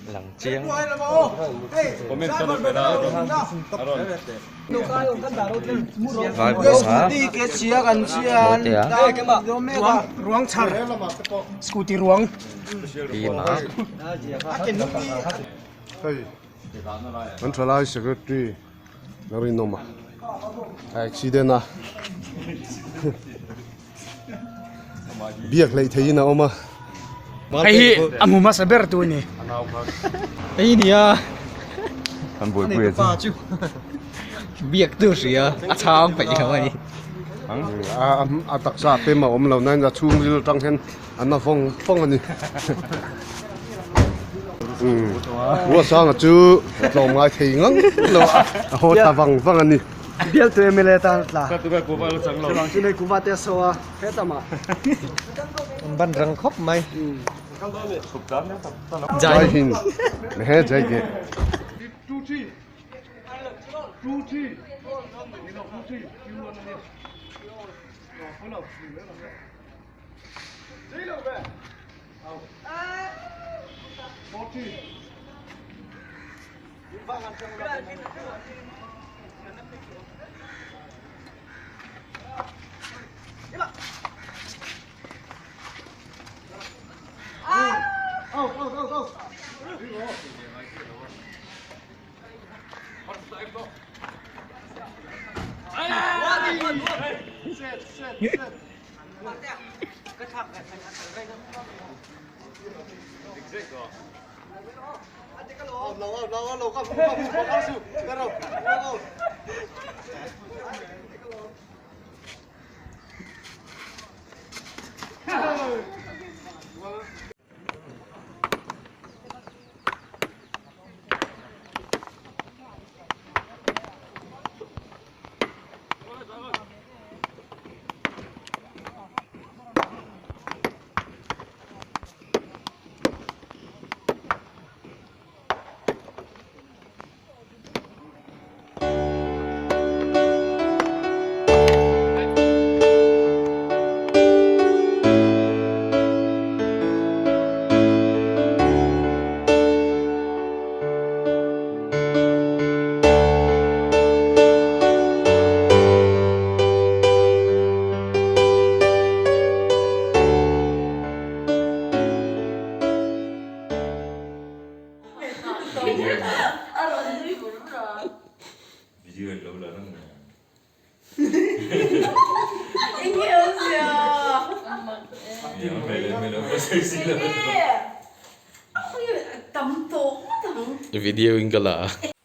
Lang chiang. Vai buanga Mawitea Bima Hei kan thalai secretary la rinawm a a accident a biak hleih theihin a awm a. Hei hi a hmu hmasa ber tu a ni. Hei nia. Kan buaipui a chu. Biak tu hria a chhang peih lo a ni. A taksa pem a awm lo nain a chhungril atang hian a na vawng vawng a ni. Ruatsanga chu tlawm ngai thei ngang lo a a haw ta vang vang a ni. Bialtu MLA tan a tla. Chuvang chu nei kuva te a saw a hetlama an ban rang khawp mai. Jai Hind he Jai ge. Video in ka la a.